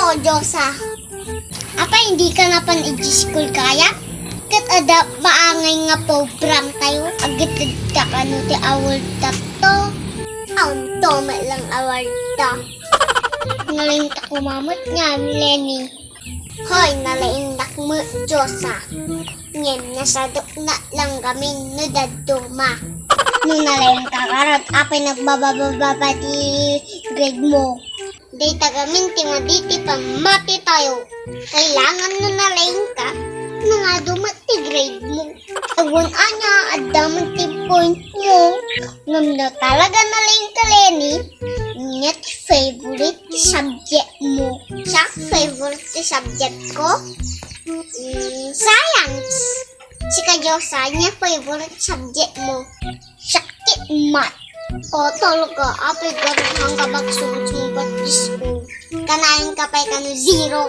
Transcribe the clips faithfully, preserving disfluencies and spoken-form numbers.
O Diyosa, apay, dika napan idiay school gayam? Ket adda maangay nga program tayo, agitedka kano ti award tatto. Awan to met lang award ta. Nalaingka koma met nga, Lenny. Hoy, nalaingdak met, Diyosa. Ngem nasadok na lang gamin no dadduma. No nalaingka garud, apay nagbabababa ti grade mo? Dayta gamin ti madi ti pammati tayo. Kailangan no nalaingka, nangadu met ti grade mo. Awan ania, adda met ti point mo. Ngem no talaga nalaingka, Lenny, ania ti favorite ti subject mo? Siak, favorite ti subject ko? Mm, science. Sika, Diyosa, ania favorite subject mo? Siak ti math. O, talaga, apay garud nga agsursumbat ti school? Kanayon ka pay kano zero?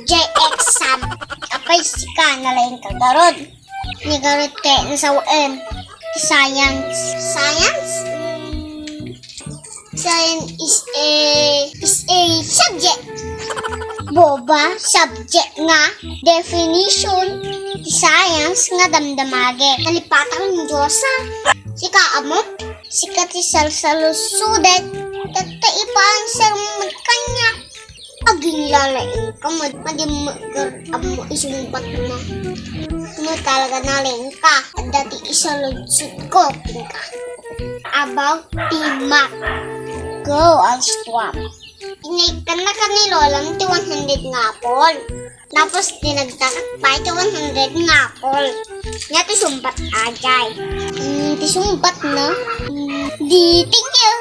Diay exam. Apay sika, nalaingka garud? Ania garud ti nasawen? Science. Science? Mm, science is a, is a subject. Boba, subject nga. Definition ti science nga damdamagek. Nalipatan ni Diyosa. Sika, ammo? Sika ti salsaludsodek. Tatta ipaansermo met kaniak. Aginlalaingka, mad-, madi met garud ammo isungbatna. No talaga nalaingka, adda ti isaludsodko kenka. About ti math. Go, Alstom. Inaykannak ni Lolam ti one hundred nga apple. Tapos dinagdagak pay ti one hundred nga apple. Ania ti sungbat, ajay? Mm, ti sungbatna? Mm, di, thank you.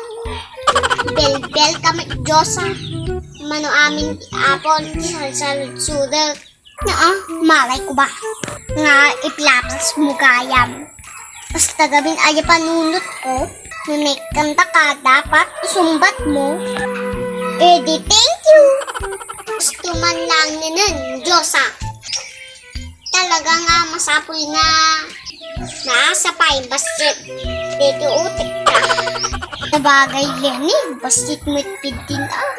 Belbel ka met, Diyosa. Mano amin ti apple ti salsaludsodek. Naa, malay ko ba nga iplapas mo gayam. Basta gamin aya panunot ko, no naikanta ka, dapat isungbat mo. Eh di, thank you. Gusto man lang nenen, Diyosa. Talaga nga masapul nga naasa pay bassit. Deti utek ka. Sabagay, Lenny, bassit met piddin, ah.